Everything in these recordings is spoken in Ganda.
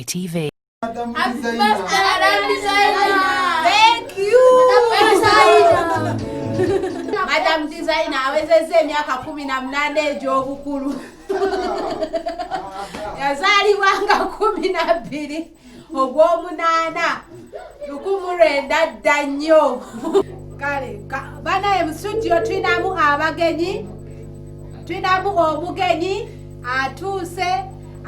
ITV. Madam Designer. Thank you. Madam Designer awezezza emyaka 18 egy'obukulu. Yazaalibwa nga 12 ogw'omunaana 1900 dda nnyo. Kale banaye mu studio tulinamu abagenyi, tulinamu omugenyi atuuse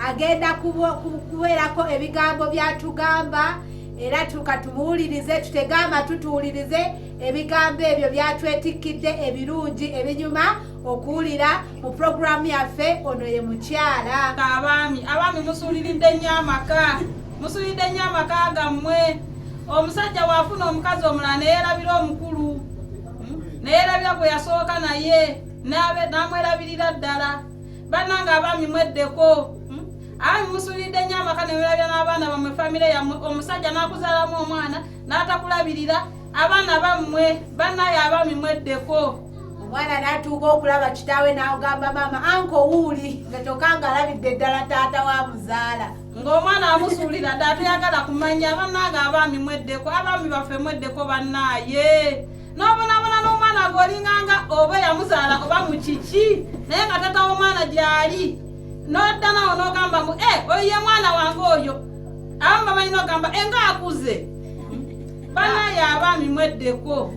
agenda kubeerako ebigambo byatugamba, era tuka tumuwulirize, tutege amatu tuwulirize ebigambo ebyo byatwetikkidde ebirungi ebinyuma okuwulira mu puroguramu yaffe. Ono ye mukyala. Abaami, abaami musuuliridde nnyo amaka, musuuliridde nnyo amaka gammwe. Omusajja bw'afuna omukazi omulala neyeerabira omukulu, neyeerabira gwe yasooka naye n'amwerabirira ddala. Bannange abaami mweddeko. Abaami musuuliridde nnyo amaka ne mwerabira n'abaana bammwe, famire yammwe. Omusajja n'akuzaalamu omwana n'atakulabirira abaana bammwe. Bannaye abaami mweddeko. Omwana n'atuuka okulaba kitaawe n'agamba maama anko wuuli, nga kyokka ng'alabidde ddala taata wa muzaala. Ng'omwana amusuulira ddala, toyagala kumanya. Bannange abaami mweddeko, abaami baffe mweddeko bannaaye. N'obonaabona n'omwana gw'olinganga oba yamuzaala oba mu kiki, naye nga taata w'omwana gy'ali, n'odda nawo n'ogamba mbu oyo ye mwana wange oyo. Abamu bamanyi n'ogamba enga akuze. Bannaaye abaami mweddeko.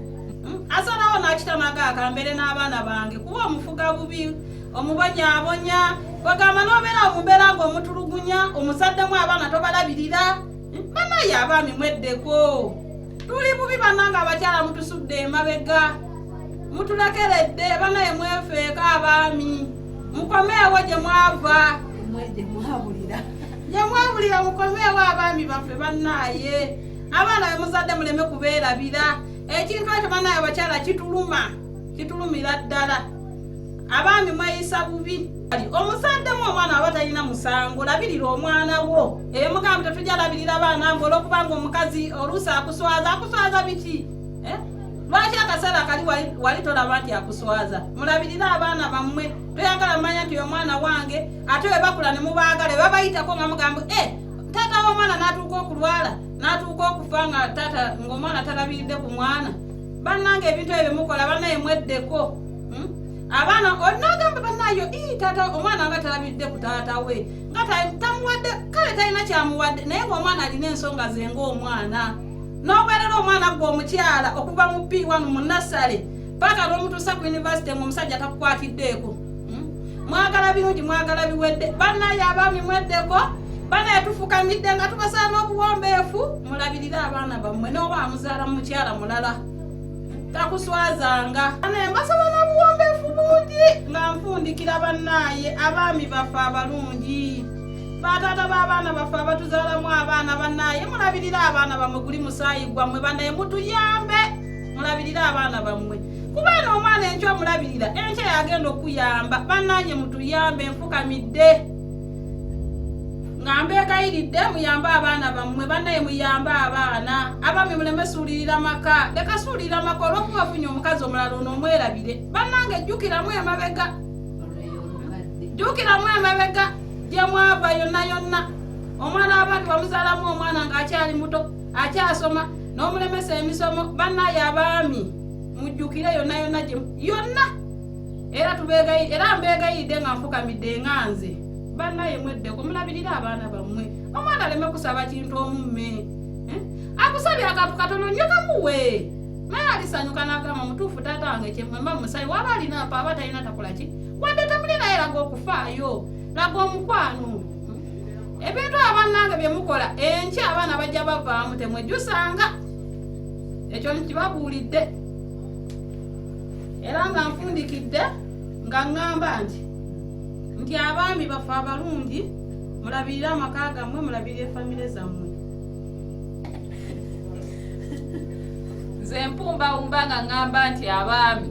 Asalawo n'akitamaga akambeere n'abaana bange, kuba omufuga bubi, omubonyaabonya, kwegamba n'obeera omubeera ng'omutulugunya, omusaddemu abaana tobalabirira. Bannaaye abaami mweddeko, tuli bubi bannange. Abakyala mutusudde emabega, mutulekeredde. Bannaye mwefeeko abaami, mukomeewo gye mwava, gye mwabulira, gye mwabulira mukomeewo abaami baffe. Bannaaye abaana be muzadde muleme kubeerabira. Ekintu ekyo bannaaye abakyala kituluma, kitulumira ddala. Abaami mweyisa bubi. Omusaddemu omwana aba talina musango, labirira omwana wo. Eyo mugamba tetujja labirira baana mbe olwokubanga omukazi oluusi akuswaza. Akuswaza biki? Lwaki akaseera kali wali tolaba nti akuswaza? Mulabirire abaana bammwe. Toyagala manya nti omwana wange, ate we bakula ne mubaagala babayitako nga mugamba taata w'omwana n'atuuka okulwala, n'atuuka okufa nga taata ng'omwana talabiridde ku mwana. Bannange ebintu ebyo byemukola, bannaye mweddeko. Abaana n'agamba bannayo taata omwana nga talabiridde ku taata we, nga tamuwadde, kale talina kyamuwadde, naye ng'omwana alina ensonga ze ng'omwana. N'obeerera omwana gwe omukyala okuva mu P1 mu nursery paka n'omutuusa ku university ng'omusajja takukwatiddeeko. Mwagala birungi, mwagala biwedde. Bannaye abaami mweddeko. Bannaye tufukamidde nga tubasaba n'obuwombeefu, mulabirire abaana bammwe. N'oba amuzaala mukyala mulala takuswazanga. Naye mbasaba n'obuwombeefu bungi nga nfundikira, bannaaye abaami baffe abalungi, bataata b'abaana baffe abatuzaalamu abaana, bannaaye mulabirire abaana bammwe, guli musaayi gwammwe. Bannaye mutuyambe, mulabirire abaana bammwe, kubaana omwana enkya omulabirira, enkya yagenda okuyamba. Bannanye mutuyambe, nfukamidde nga mbeegayiridde, muyambe abaana bammwe. Bannaye muyambe abaana. Abaami muleme suulirira maka, leka suulirira maka olwokuba ofunye omukazi omulala ono omwerabire. Bannange jjukiramu emabega, jjukiramu emabega gye mwava yonna yonna. Omwana w'abandi wamuzaalamu omwana ng'akyali muto, akyasoma, n'omulemesa emisomo. Bannaye abaami mujjukire yonna yonna gye yonna. Era tubeegayi, era mbeegayiridde nga nfukamidde nga nze, bannaye mweddeko, mulabirire abaana bammwe. Omwana aleme kusaba kintu omumme. Akusabye akantu katono nnyo, kamuwe, naye alisanyuka n'agamba mutuufu taata wange kyemwemba musayi. Waba alina mpa, aba talina takola ki, wadde temuli naye laga okufaayo, laga omukwano. Ebintu abannange bye mukola enkya abaana bajja bavaamu, temwejjusanga. Ekyo nkibabuulidde era nga nfundikidde nga ŋŋamba nti abaami baffe abalungi, mulabirire amaka gammwe, mulabirire famire zammwe. Nze mpumbawumba nga ŋŋamba nti abaami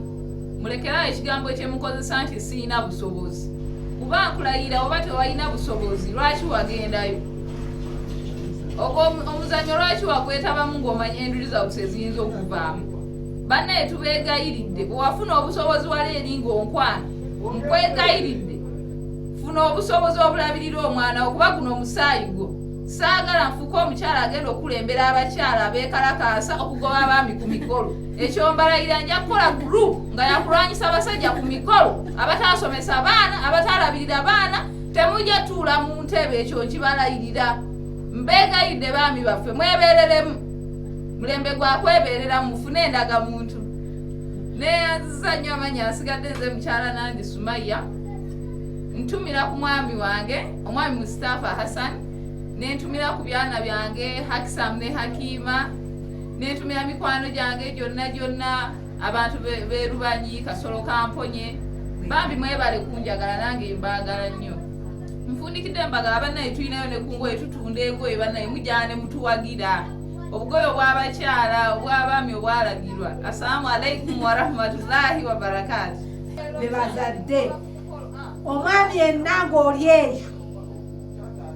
mulekerawo ekigambo kyemukozesa nti siina busobozi, kuba nkulayira oba tewalina busobozi lwaki wagendayo? Ogwo omuzannyo lwaki wagwetabamu ng'omanya end results eziyinza okuvaamu? Bannaye tubeegayiridde, bwe wafuna obusobozi wali eri ng'onkwana, nkwegayiridde funa obusobozi obulabirira omwana wo, kuba guno omusaayi gwo. Saagala nfuuke omukyala agenda okukulembera abakyala abeekalakaasa okugoba abaami ku mikolo. Ekyo mbalayira nja kukola group nga yakulwanyisa abasajja ku mikolo, abataasomesa baana, abataalabirira baana. Temujja tuula mu ntebe, ekyo nkibalayirira. Mbeegayidde baami baffe, mwebeereremu. Mulembe gwa kwebeereramu, mufune endagamuntu. Neyanziza nnyo amannya, nsigadde nze mukyala Nandi Sumaya. Ntumira ku mwami wange, omwami Mustafa Hassan, nentumira ku byana byange Hakisam ne Hakima, nentumira mikwano gyange gyonna gyonna, abantu berubanyi Kasolo Kamponye. Bambi mwebale kunjagala, nange mbaagala nnyo. Nfundikidde mbagala bannaye, tulinayo ne ku ngoye, tutunda engoye bannaye, mujana ne mutuwagira obugoye obw'abakyala, obw'abaami, obwalagirwa. Assalamu alaikum warahmatullahi wabarakatu. Be bazadde. Omwami yenna ng'oli eyo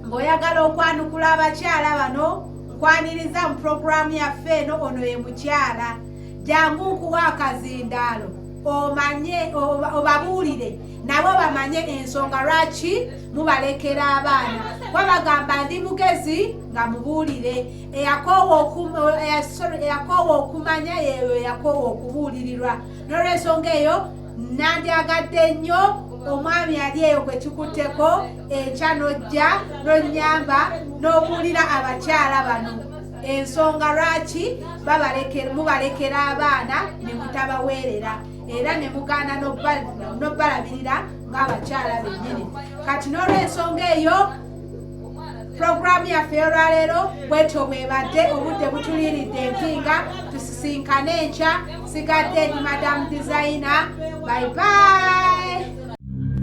ng'oyagala okwanukula abakyala bano, nkwaniriza mu puroguramu yaffe eno. Ono ye mukyala, jangu nkuwa akazindaalo omanye obabuulire nabo bamanye ensonga lwaki mubalekera abaana. Kuba bagamba ndi mugezi nga mubuulire, eyakoowa okumanya yeeyo eyakoowa okubuulirirwa. N'olwensonga eyo nandyagadde nnyo omwami ali eyo gwe kikutteko enkya n'ojja n'onnyamba n'obuulira abakyala bano ensonga lwaki mubalekera abaana ne mutabaweerera era ne mugaana n'obbalabirira ng'abakyala bennyini. Kati n'olwensonga eyo puroguramu yaffe ey'olwaleero bwetyo bwebadde. Obudde butuliiridde empinga, tusisinkane enkya. Sigadde ndi Madam Designer. Bye bye.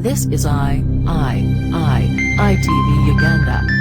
This is I, I, I, ITV Uganda.